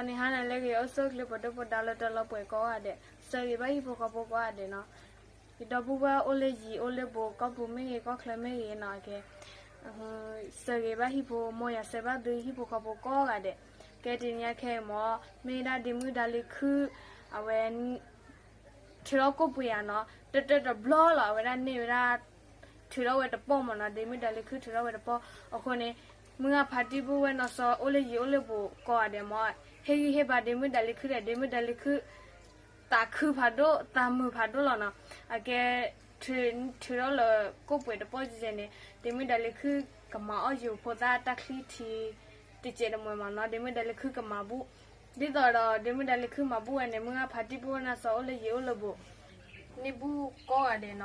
န့ၣ်ဟါနၤလၢအဂ့ၤ အိၣ်ဆူၣ်အိၣ်ချ့ ပှၤဒိၣ်ပှၤဒါလၢတၢ်လီၢ်ပှဲၤကိးဂၤဒဲး, ဆၢဂ့ၤဘၣ်ဟံၣ်ဖိဃီဖိကိးဂၤဒဲးနီၤ. ယဒီပုၢ်ဝဲၢ်အိၣ်လၢယံၤအိၣ်လၢဘူး ကီၢ်ပူၤမ့ၢ်ဂ့ၤ ကီၢ်ချၢမ့ၢ်ဂ့ၤနီၤ, ကဲ ဆၢဂ့ၤဘၣ်ဟံၣ်ဖိ, မ်ယွၤဆၢဂ့ၤဘၣ်သုဟံၣ်ဖိဃီဖိကိးဂၤဒဲး. ကဲတနံၤအံၤခဲအံၤမ့ၢ် မ့ၢ်ဒၣ်ဒ့မုၣ်ဒါလၢခုၣ် အဝဲ ထုးထီၣ်ကိၣ်ပှ့ၤယၤနီၤ, တတၢၢ်တဘျီလီၤ အဝဲဒၣ်န့ၢ်ဝဲဒၣ် ထုးထီၣ်ဝဲတပီၢ်မ့ၢ်နီၤ, ဒ့မုၣ်ဒါလၢခုၣ်ထုးထီၣ်ဝဲတပီၢ်. အဃိန့ၣ် မုၢ်ဂၢ်ဖါတံၢ်ပုၢ်ဝဲၢ်နီၢ်စီၤ အိၣ်လၢယံၤအိၣ်လၢဘူးကိးဂၤဒဲးမ့ၢ် ဟ့ၣ်ဂံၢ်ဟ့ၣ်ဘါဒ့မုၣ်ဒါလၢခုၣ်ဒီး ဒ့မုၣ်ဒါလၢခုၣ် သးခုဖးဒိၣ် သးမုာ်ဖးဒိၣ်လီၤနီၤ. အကဲ ထုးထီၣ်လၢကိၣ်ပှ့ၤတပီၢ်ကဲန့ၣ် ဒ့မုၣ်ဒါလၢခုၣ်ကမၤအီၣ်ယိၤဖိသၣ်တၢ်ချံထံ တစဲးတမှဲၤမ့ၢ်နီၤ, ဒ့မုၣ်ဒါလၢခုၣ်ကမၤဘူၣ်. ဒ်သိးဒီး ဒ့မုၣ်ဒါလၢခုၣ်မၤဘူၣ်ဝဲန့ၣ် မုၢ်ဂၢ်ဖါတံၢ်ပုၢ်ဝဲၢ်နီၢ်စီၤ အိၣ်လၢယံၤအိၣ်လၢဘူး န့ၢ်ဘူၣ်ကိးဂၤဒဲးနီၤ.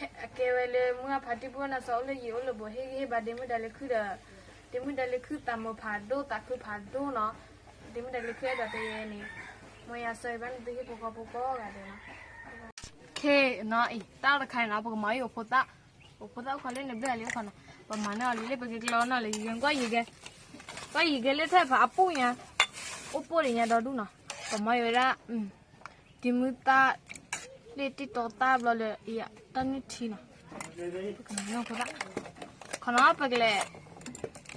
အကဲဝဲလၢမုၢ်ဂၢ်ဖါတံၢ်ပုၢ်ဝဲၢ်နီၢ်စီၤ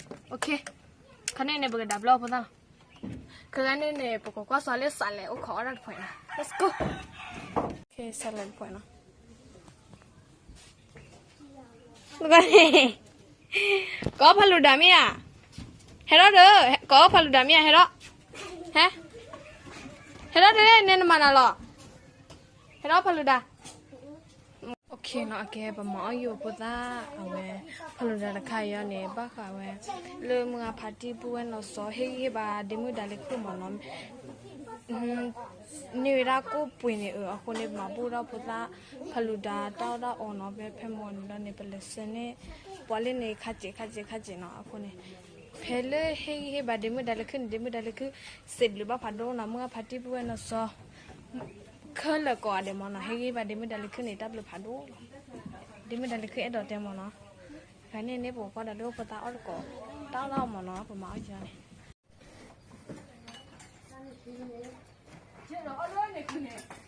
အိၣ်လၢယံၤအိၣ်လၢဘူး ဟ့ၣ်ဂံၢ်ဟ့ၣ်ဘါဒ့မုၣ်ဒါလၢခုၣ်ဒီး ဒ့မုၣ်ဒါလၢခုၣ်သးမုာ်ဖးဒိၣ် သးခုဖးဒိၣ်နီၤ. ဒ့မုၣ်ဒါလၢခုၣ်အဲၣ်ဒိးတဲယဲန့ၣ် မ်ယွၤဆၢဂ့ၤဘၣ်နသုဟံၣ်ဖိဃီဖိကိးဂၤဒဲးနီၤ. ခဲနီၤအံၤ တၢ်တခါအံၤနီၤ ပကမၤအီၣ်ယိၤဖိသၣ်, ယိၤဖိသၣ်အိၣ်ခိးလၢန့ၣ် ဘျၢလံအိၣ်ခိးနီၤ, ပမၤန့ၢ်အီၤလံလၢပကကျီနီၤလၢယံၤကွၢ်ယံၤကဲ, ကွၢ်ယံၤကဲလၢထဲဖးအပူၤညါ, အိၣ်ပိၢ်ဒံးညါဒီဒူၣ်နီၤ, ပမၤအီၣ်ဝဲဒၣ် ဒ့မုၢ်သၣ် လၢတံၢ်တီသၣ်ဘျီလၢ တၢ်နုၢ်ထံနီၤ, ပကမၤန့ၢ်ဖိသၣ်, ခီနီၤပကလဲၤ, ခါန့ၣ်န့ၣ် ပကဒၣ်ဘျီဖိသၣ်နီၤ, ခဲကနံၣ်န့ၣ် ပကကွၢ်စီၤလၢစးလဲၤအိၣ်ခိးအီၣ်တၢ်တဖှဲးနီၤ, let's go, စးလဲၤတဖှဲးနီၤ. ကိးဖးလူၤဒၤမ့ၢ်ဧါ, ဟဲထီၣ်ဒီး, ကိးဖးလူၤဒၤမ့ၢ်ဧါ, ဟဲထီၣ်, ဟဲ, ဟဲထီၣ်ဒီး နဲနမၤနၤလီၤ, ဟဲထီၣ်ဖးလူၤဒၤ. အကဲ ပမၤအီၣ်ယိၤဖိသၣ်အ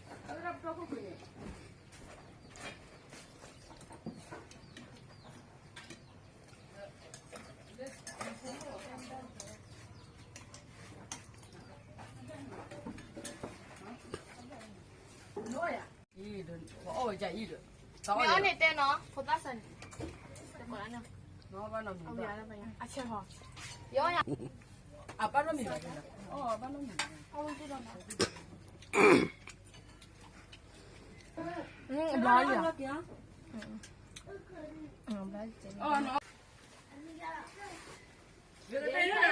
ဝဲ, ဖးလူၤဒၤတခါအံၤအီၤန့ၣ် ဘၣ်ဃးဝဲ လၢမုၢ်ဂၢ်ဖါတံၢ်ပုၢ်ဝဲၢ်နီၢ်စီၤ ဟ့ၣ်ဂံၢ်ဟ့ၣ်ဘါဒ့မုၣ်ဒါလၢခုၣ်မ့ၢ်နီၤ န့ၢ်ဝဲဒၣ်ကိၣ်ပှ့ၤန့ၣ်အဃိန့ၣ် ပမၤဘူၣ်ဒီးဖိသၣ် ဖးလူၤဒၤတၢ်အီၣ်တၢ်အီနီ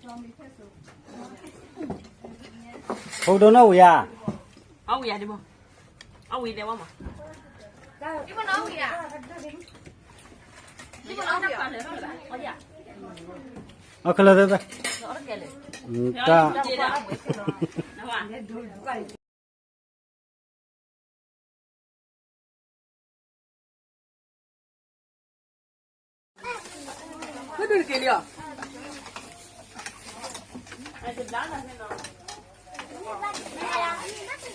ၤ ဖဲဖဲမီၤန့ၣ်ဒီးန့ၣ် ပလဲၤဆှၢန့ၢ် ပှၤလၢန့ၣ် ခါစဲးခါစဲးခါစဲးနီၤ အဃိန့ၣ် ဖဲလၢဟ့ၣ်ဂံၢ်ဟ့ၣ်ဘါဒ့မုၣ်ဒါလၢခုၣ်န့ၣ် ဒ့မုၣ်ဒါလၢခုၣ် စံးဘျုးဘၣ်ဖးဒိၣ်နီၤ မုၢ်ဂၢ်ဖါတံၢ်ပုၢ်ဝဲၢ်နီၢ်စီၤ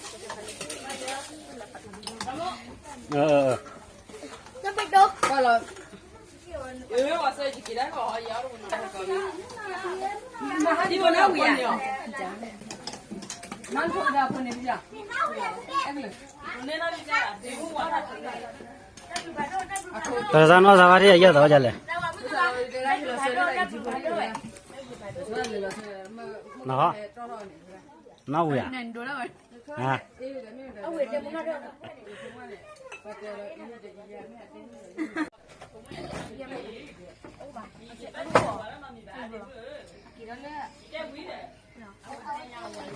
ခဲလၢာ်ကိးဂၤဒဲးမ့ၢ်နီၤ ဟ့ၣ်ဂံၢ်ဟ့ၣ်ဘါဒ့မုၣ်ဒါလၢခုၣ်န့ၣ် တၢ်ဘျုးဖးဒိၣ်လီၤ ဒ့မုၣ်ဒါလၢခုၣ်အဲၣ်ဒိးတဲမ့ၢ်နီၤ ဖဲန့ၣ်န့ၣ် ပကကွၢ်ဒီးလၢဖိသၣ်အီၣ်တကိး တၢ်အီၣ်တၢ်အီမ့ၢ်နီၤ ပမၤအီၣ်က့ၤအီၤန့ၣ် မ့ၢ်အီၣ်န့ၣ်တဲနီၤ ဖိသၣ်စၢ်န့ၣ် အဝံၤအါ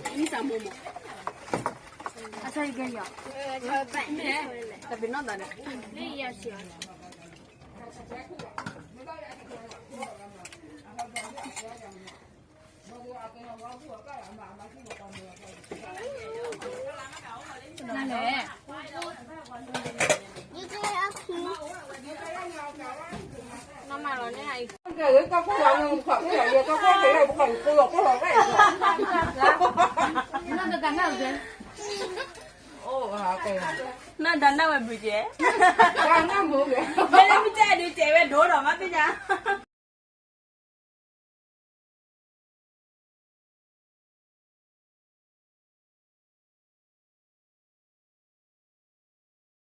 လၢပယါ အဆဲးဟီ ယအီၣ်ယါ အဘျါလံဧါ ဖိဒိၣ်နီၢ်ဝံၤဧါ အဝံၤဧါဒ်ဘိ အဝံၤဒဲးဝဲမး အီၣ်ခဲလၢာ်သ့ၣ်သ့ၣ် တၢ် မ့ၢ်ဒုးတက့ၤလံဧါ တၢ်သးနီၢ်သးဝါဒ်အယဲၢ်သီဒ်လဲၣ် နဟီ နီၢ်ဝံၤဧါ နလဲၣ် နမ ကဲကီၢ်ခိၣ်လီၤ ကီၢ်ခိၣ်လီၤ ကီၢ်ခိၣ်ကဲလၢပကီၢ်ခိၣ်လီၤ ကီၢ်လီၤဝဲ နီၢ်ဒီးနၢ်ဝဲဘုကဲ နၢ်မုာ်